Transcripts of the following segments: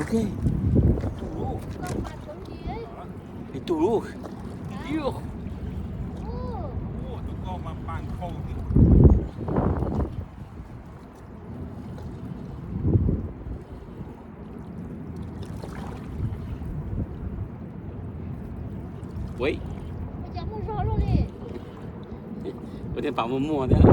Tus lub. Tus lub. Ui, ua tej pam muaj muaj thiab.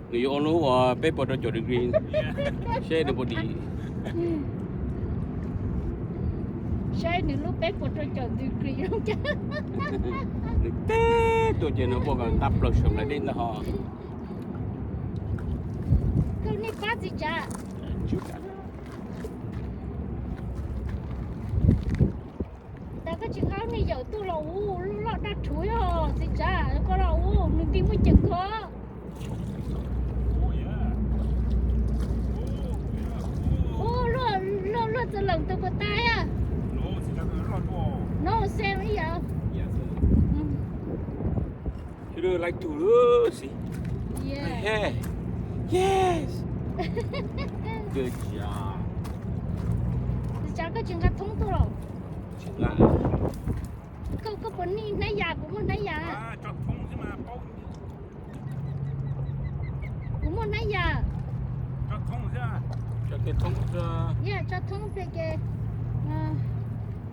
Nws yuav ua lub uas peb puas rau caum degree, seb nws puas dim. Saib nws lub peb puas rau caum degree. Nws teb tuaj ces nws ua kom ntab plaws saum nplaim dej ntag ho. Koj nej pab txiv tsav. Tas koj tsis nqa nej yawm tuaj los ua loj daj rhuv os txiv tsav, koj los ua nws nti muaj ceem koj. Ua luaj, luaj txawm leem tus puas tas a. No, same li yam. Sawv daws laij tug lawm xwb. Yes. Yes. Good job. Txiv tsav koj tsis nqa thoob tuaj los? Tsis nqa. Koj, koj puas nij hnab yas? Kuv muaj hnab yas. Kuv muaj hnab yas. Yog tso thoob pem ces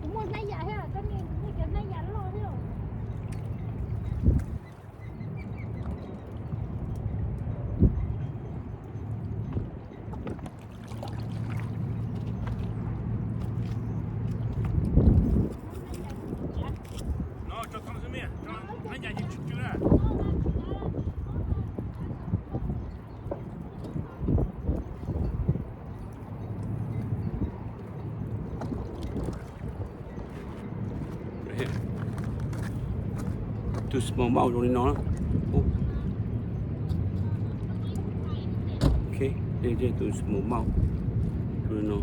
kuv muaj hnab yas thiab, koj nij kuv muaj cov hnab yas loj thiab. Tus small mouth zoo li no. Ok, tus small mouth zoo li no.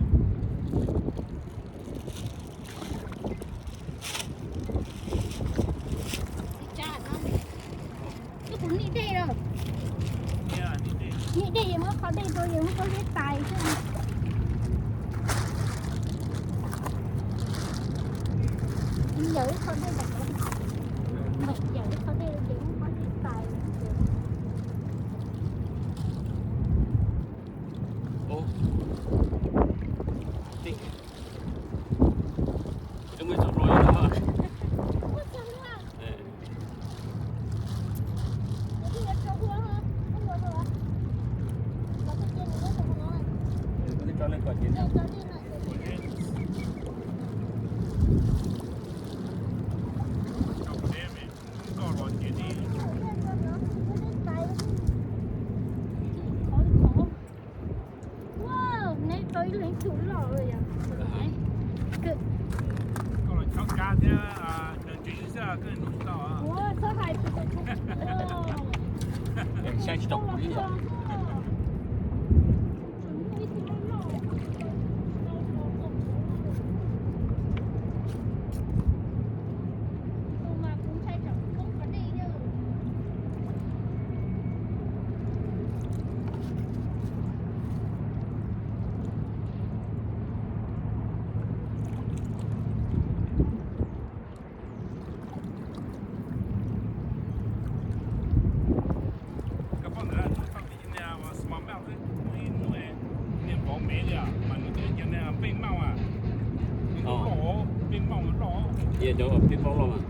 Koj puas nij dej lawm? Nij dej, yus muab qhov dej rau yus muab pob zeb tais xwb. Yus yawm ib qho dej, yawm ib qho dej rau ces muab pob zeb tais. Neb tau ib leeg tug loj lawm yom. Ua txhob hais tus saib tsis tau kuv ib yam. Peb mauj loj.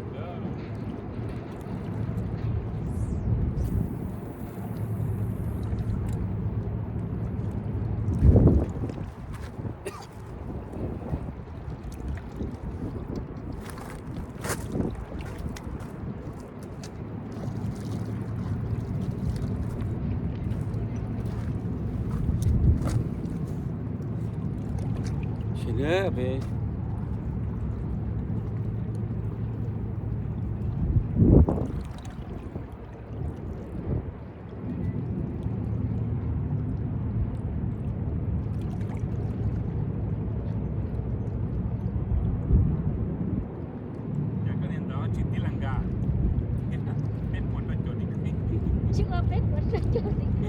Ces peb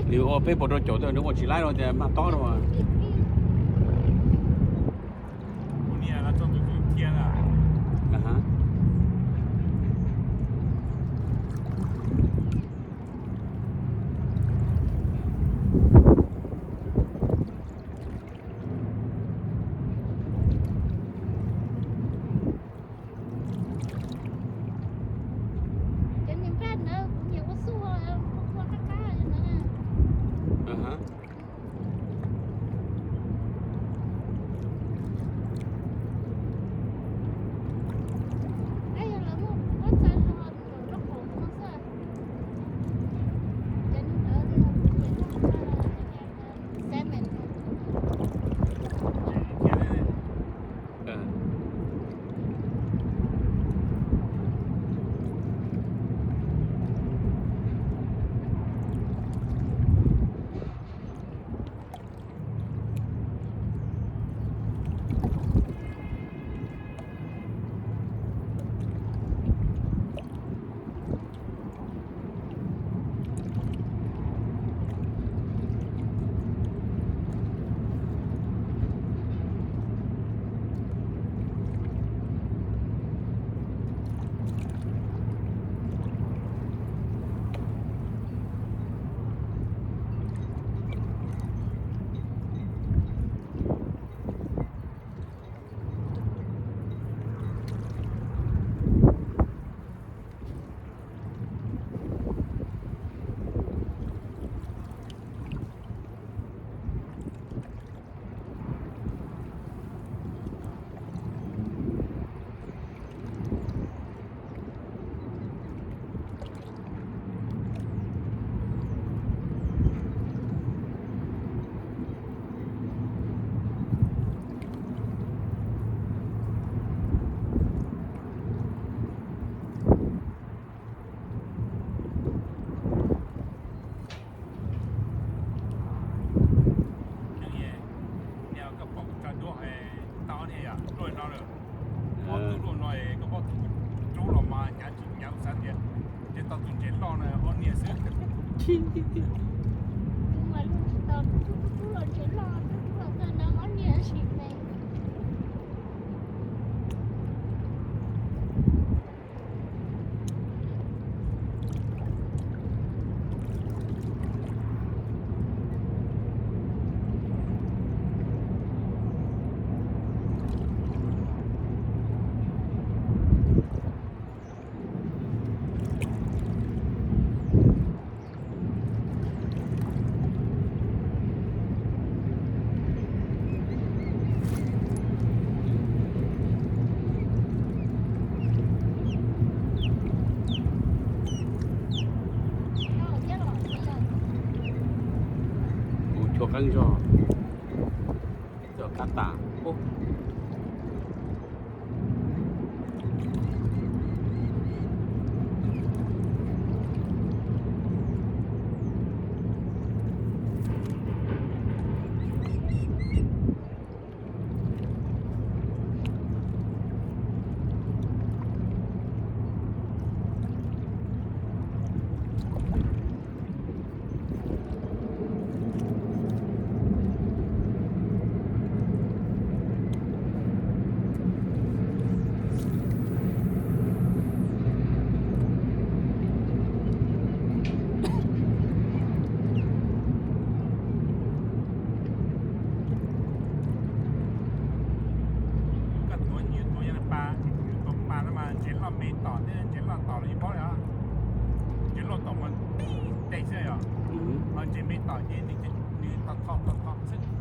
Nws ua peb puas rau caum tej nws ua tsis laib rau tias mag tob rau. Koj pom kuv tso duab tau ob niag yom, luaj no lawm. Ob tug luaj no koj pom rub los mas hnyav tsis hnyav xav tias ntshe tau tus ntses loj no ob niag xwb. Kuv chua qeeb zog, txawm qab tas. Koj tuav nyias tuav yog pa, tuav pa no mas ntses loj me tom thiab ntses loj tom los yeej paub li os. Ntses loj tom mas tib teg xwb yom, ho ntses me tom ces nws tho tho tho tho xwb.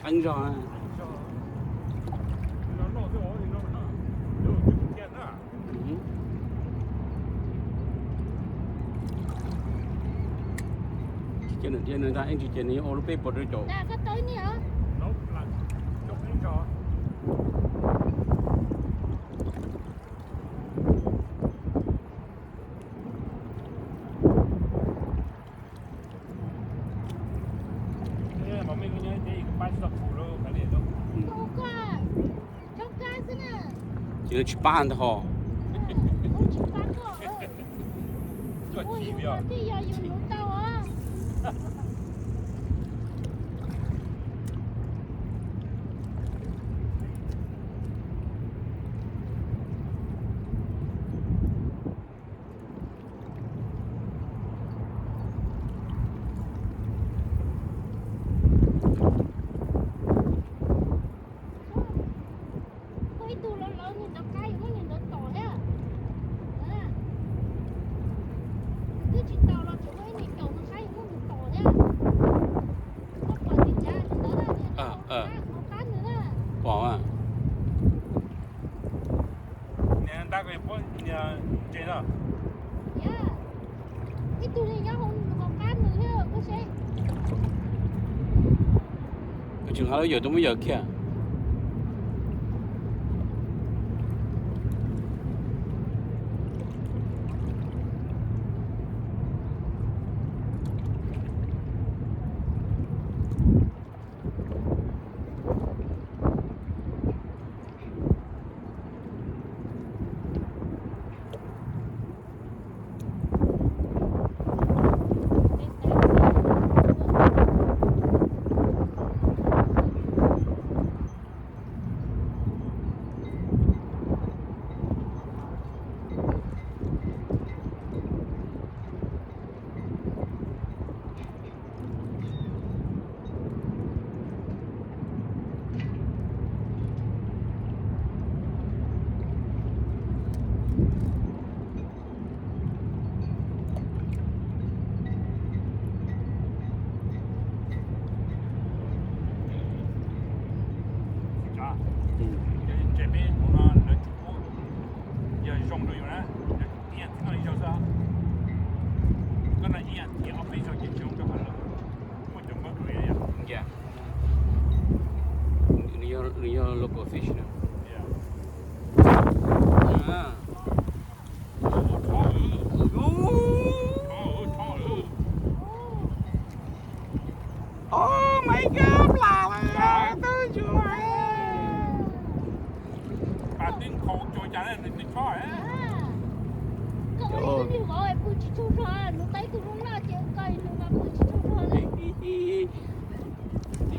Qeeb zog. Tsis cia nws dhia nws ntag, ib ntsis ces nws yuav ua lub peb puas rau caum. Ces lawv tsis pab ntag ho. Ib tug lawv lawv niag ntawd qab yuav muab niag ntawd tom thiab. Twb tsis tau los tseem muaj ib niag caum mus saib yuav muab nws tom thiab. Koj pom tsis cav ntawd, qab nws na. Pom. Niag ntab ko puab niag ntses na. Ib tug niag nyob hauv qab nws thiab, koj seb. Tseem hais lub yawm tus muab yawm kiag. Ces ntses peb hauv no lawv tsis pub, yog zoo rau yus na, ib yam txiv noj ib zaug xwb. Koj noj ib yam txiv ob peb zaug ces tsis zoo rau lawv, muaj cov npawb rau yom. Nws yog local fish na. Oh my God, plam lawm, tub ntsuag. Pam twb nkhaus cuag cas nws twb chob.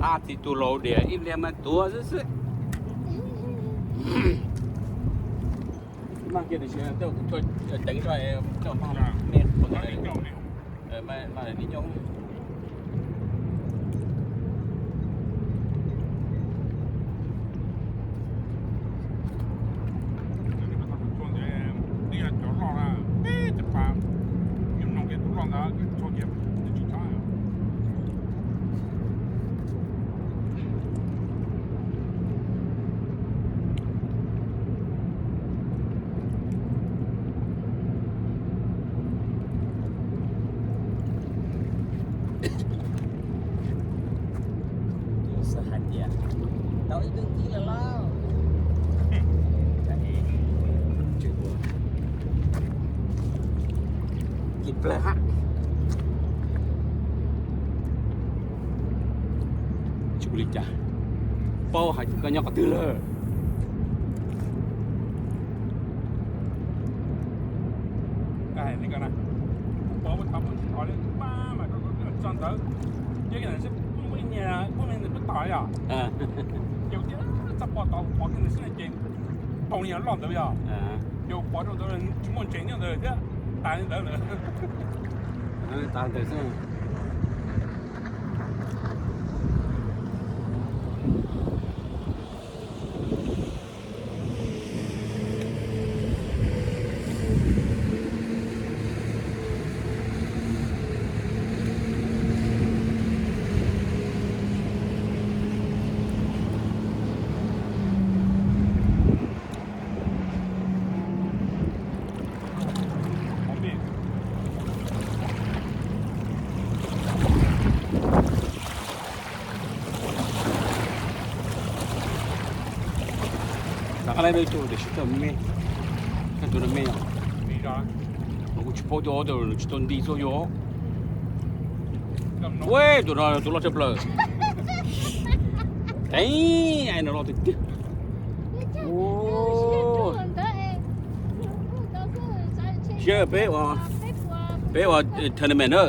Hab txiv tus laus diam ib pliag mas tuav xwb xwb. Maj kiag tiam sis tej kuv tso ceev zog, coj maj me, maj li nyob. Twb yog cov loj na, teb cov pas, yus mloog kiag tus loj ntawd, yus tshuaj kiag, twb tsis chob. Tus xav hais tias tau ib tug tib lawm lauj. Ces plaws hab. Tsis ua li cas, paub hais tias koj nyob qhov twg lawm. Kuv paub, kuv tau muaj ntsis qhov li pab mas rau txog ntawd, yog li ntawd xwb muaj ib niag pub me ntawd pub tom yom. Ces kuv thiaj txaj pom tau qhov ntawd xwb ces tau niag loj ntawd yom. Ces kuv pom rau ntawd tsis muaj ntses nyob ntawd thiab, tas li ntawd lawm. Tas ntawd xwb. Qab lawm tus sib tawm me, tus no me os. Kuv tsis paub tus, tus tsis tau nti txog yuav. Ua tus no tus loj tshaj plaws. Tev, no loj tiag tiag. Seb peb ua, peb ua tournament na.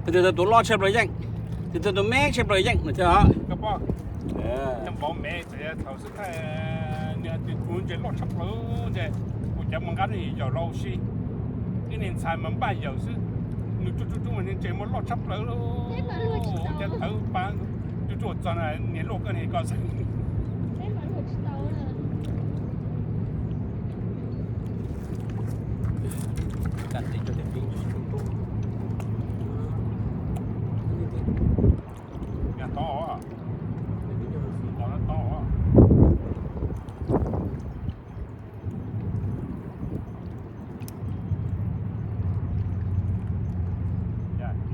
Tus tus loj tshaj plaws yeej, tus tus me tshaj plaws yeej no thiab. Kuv ntses loj tshaj plaws, ntses kuv cov mus nqa nws yaum los si, ib niag ntxhais mas npaj yaum xwb, nws tsuj tsuj tsuj mas niag ntses mas loj tshaj plaws li. Cov tawv pa tsuj tsuj txog niag luaj koj niag ko xwb. Tod, tod.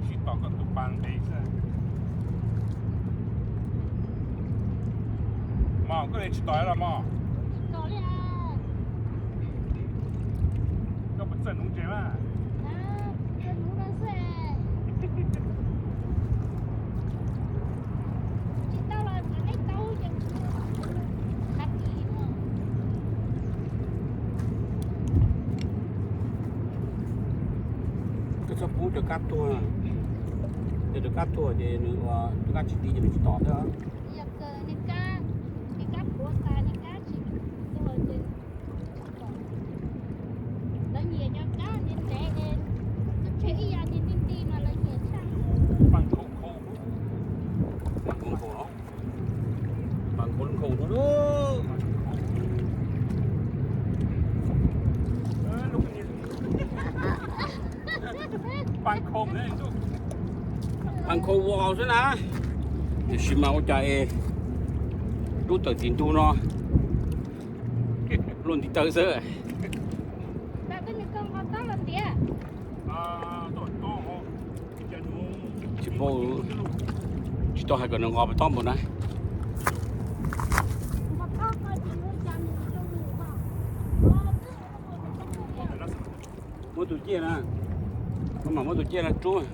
Tsis tos koj tus pa ntev xwb. Mog, koj li tsis tos los mog? Koj puas txawj nuv ntses mas? Koj txhob pub cov kab tuag, cov kab tuag ces nws ua cov kab tsis nti ces nws tsis tom thiab. Lawv nyiam cov kab ntev ntev, tub tseg ib yam nti nti mas lawv nyiam tshaj. Pas nkhaus nkhaus no, pas nkhaus nkhaus no. Pas nkhaus vos xwb na. Tiam sis mas ua cas es lub tawm tim ntug no luaj ntiv taw xwb. Tsis paub, tsis tau hais kom nws nqos pem toj npaum na. Muab tus ciaj na, mam muab tus ciaj na rub.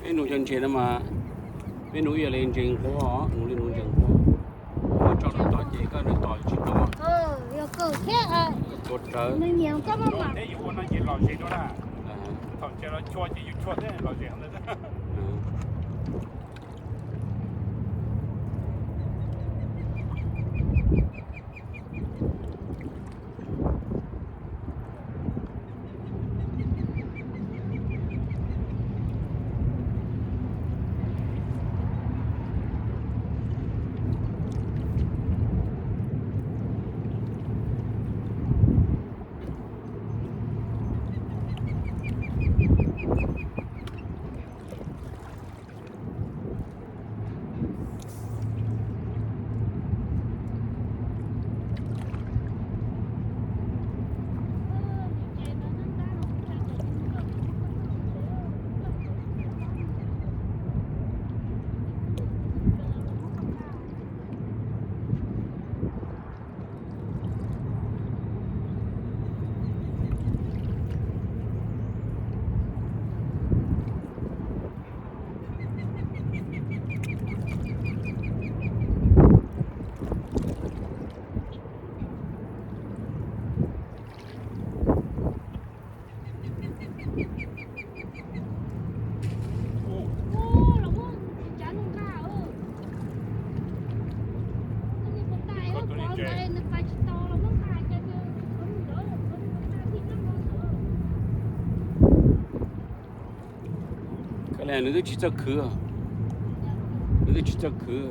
Peb nuv cov ntses no mas peb nuv ib yam li ntses nquab, nuv li nuv ntses nquab. Muab tso rau tod ces koj nws tom tsis tau. Tua rawv. Thaum ntses los chua ces yus chua thiab los zem ntawd. Nws twb tsis txawj khwv, nws twb tsis txawj khwv.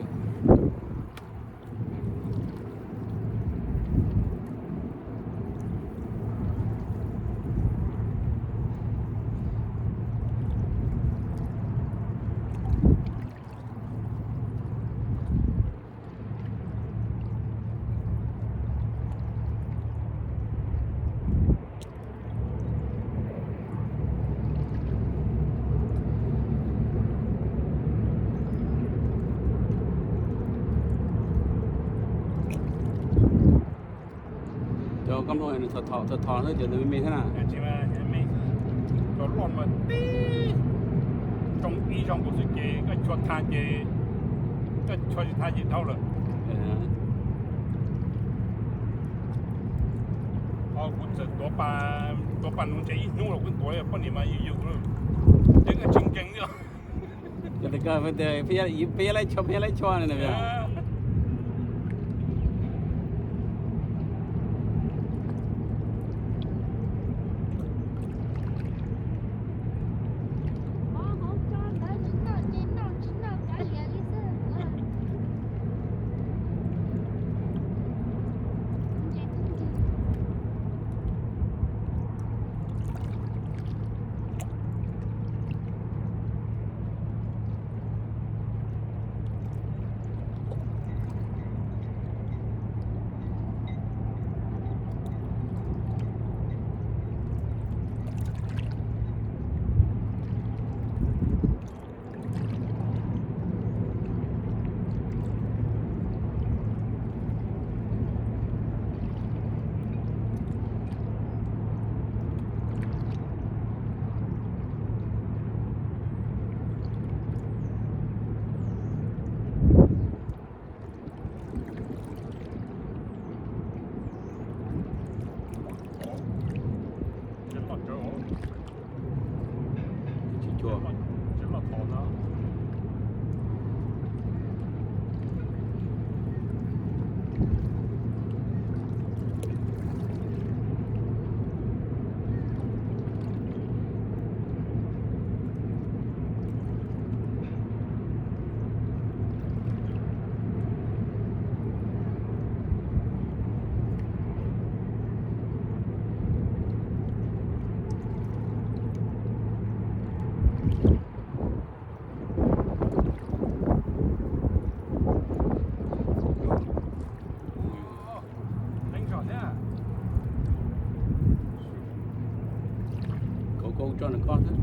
Cov kab nplooj nws thom thom thom xwb ces nws me me thiab na. Cov loj mas tib zoo ib zaug nkaus xwb ces koj chua tha ces, koj chua tsis tha ces dhau lawm. Kuv txawm tuav pas nuv ntses ib hnub los kuv tuav poj niam mas yws yws, ces koj tsis nkees li. Peb yab laib chua, peb yab laib chua ne. Kauv kauv tso nws koj xwb.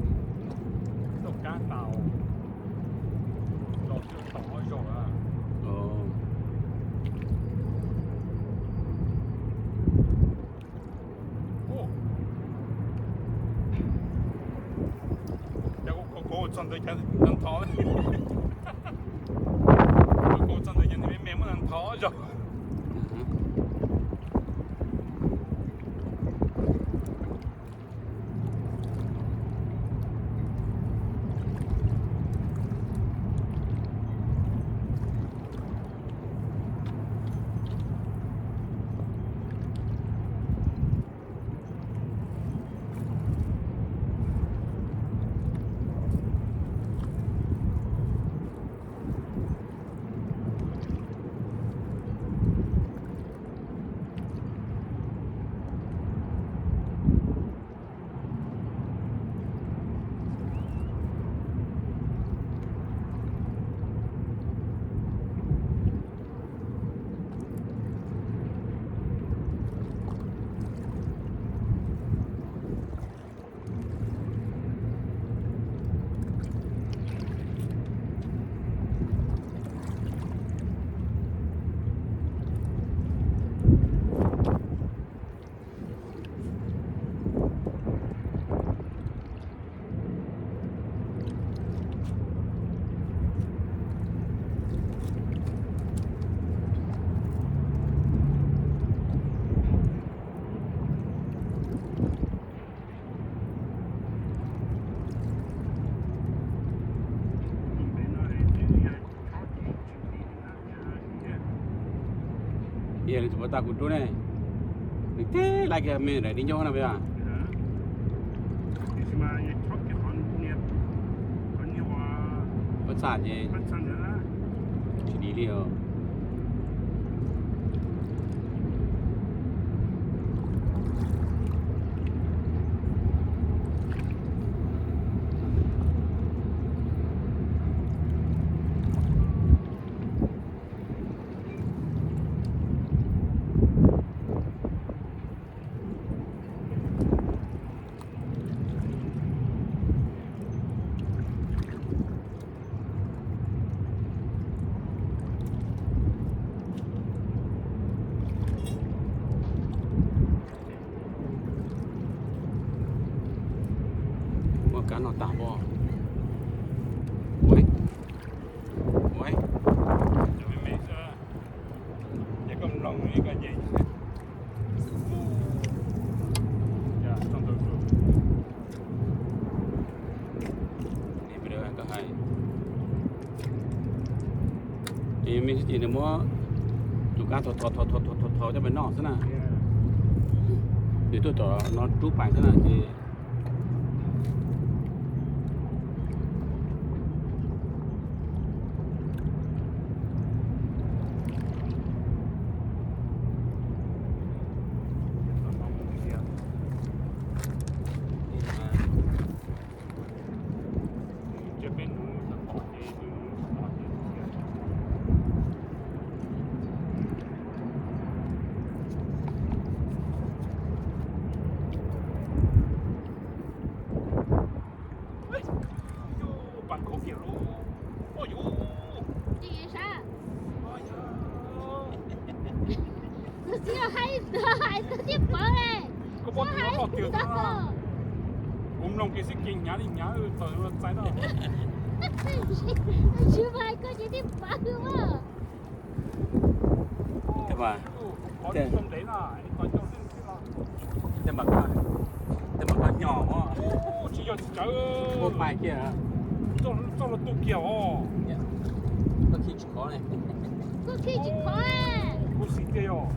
Kuv txog ntawd cas nws ntho, kuv txog ntawd cas nws me me muab nws ntho zog. Yog li tus puas tas kuv rub ne, nws teb laj kiag me daim di ncauj na peb. Tiam sis mas yog chob kiag qhov niag, qhov niag tas ces tsis dim li os. Muab kab no tas pob. Ua, ua, ces koj mloog ib koj nce. Ces me xwb ces nws muab tus kab thau thau thau thau thau coj pais noj xwb na. Nws tuaj tom no rub pais xwb na ces Kuv xav hais tias tiaj pawv li. Kuv mloog kiag xwb ces hnyav li hnyav, tawm txais tau. Tsis hais koj ces tiaj pawv mas. Tej mas, tej mas, tej mas koj nyom os. Tsis yog tsis tsawv. Muab pais kiag. Txoj los tu kiag os. Koj khij tsis khov li. Koj khij tsis khov. Kuv xim tiag yog.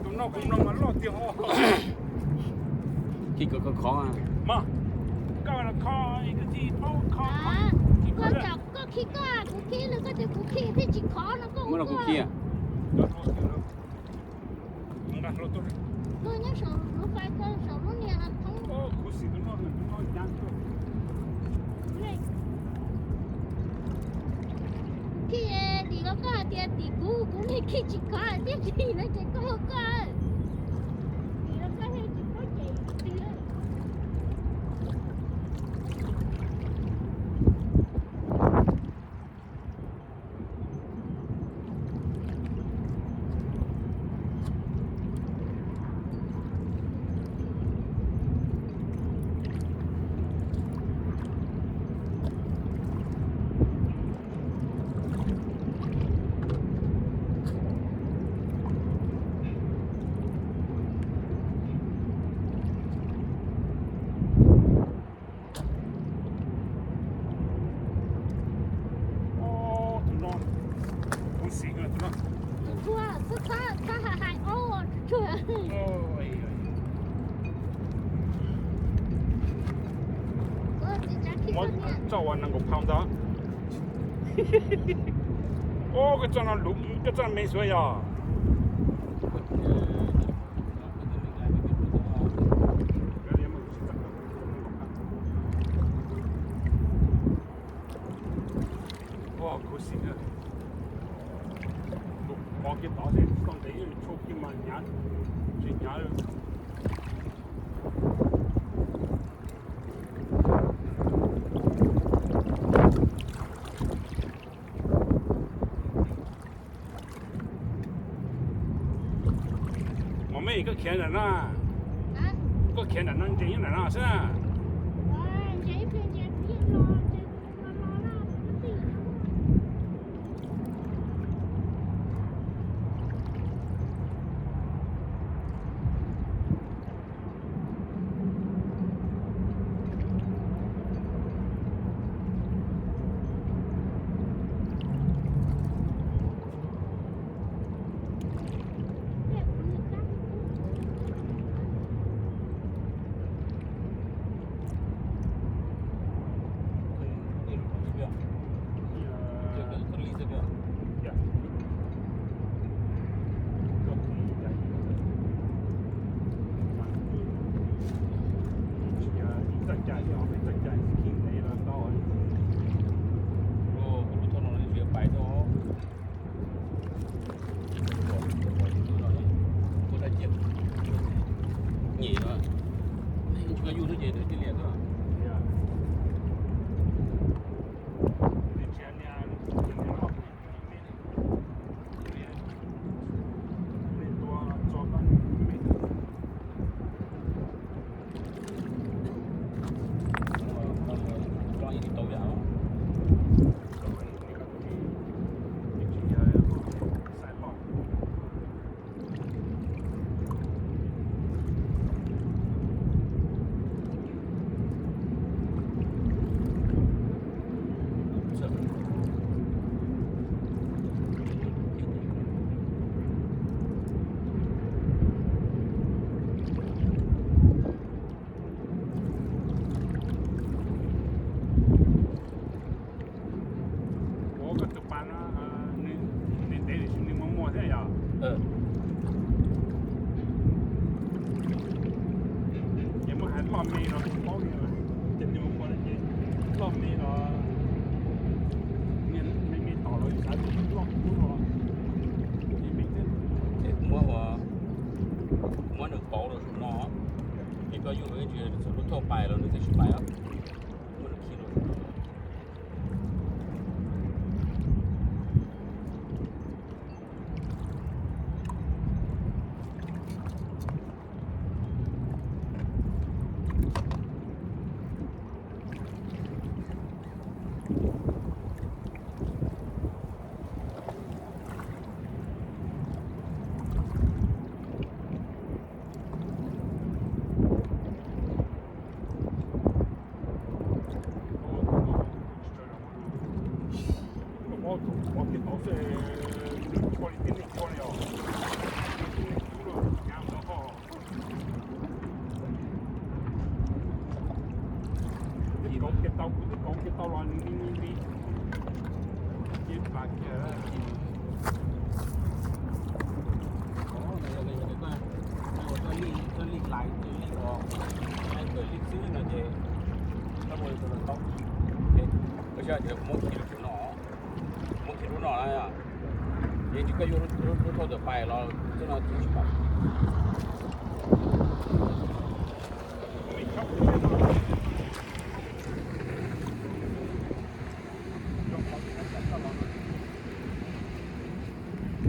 Tus no kuv mloog mas loj tiag os. Khij kom khov khov. Mas, koj los kho, koj khij koj, kuv khij koj, kuv khij los koj tias kuv khij thiaj tsis khov no koj. Muab los kuv khij. Koj nyob saum lub fais, koj saum lub niag no thoob. Khij dim los koj hais tias dim kuv, kuv niag khij tsis khov tiag, dim no ces koj ua koj. Dim los koj thiaj tsis paub ces dim. Tus no, kuv xim tus no. Tus ntsuag, koj txhob hais hais ob tsuag. Muab txoj ua nees nkaum pound ntag. Koj txoj no luv, koj txoj no me suav yog. Ua kuv xim, pov kiag tod xwb, txoj ntev tshuaj kiag mas hnyav, tsis hnyav li. Mos me, koj khiav nram no, koj khiav nram no ntses nyob nram no xwb na. Lub thauj no nws tsis pais tuaj. Ua dab tsi nyem no, tsis koj yug xwb ces nws tij liam xwb. Ua koj tus pas no, nws ntev tiam sis nws muag muag thiab yom? Ces muab hais loj me los paub li, ces nws muag muag ces loj me los me me tom los xav tias loj kub los me me thiab. Ces muab, muab nws pauv rau saum no, ces koj yug tsis txog lub thauj pais los nws thiaj tsis pais os. Muab nws khi rau saum no. Twb kauv kiag tau, kuv twb kauv kiag tau los nws li li li. Ces pam kiag. Ua koj li, koj li lais, koj li os, kawm li xwb no ces koj ua li tus no tau. Ua xyov ces muab khi lub no, muab khi lub no na, ces tsis koj yuav lub thauj tawm pais los txoj no tsis pais.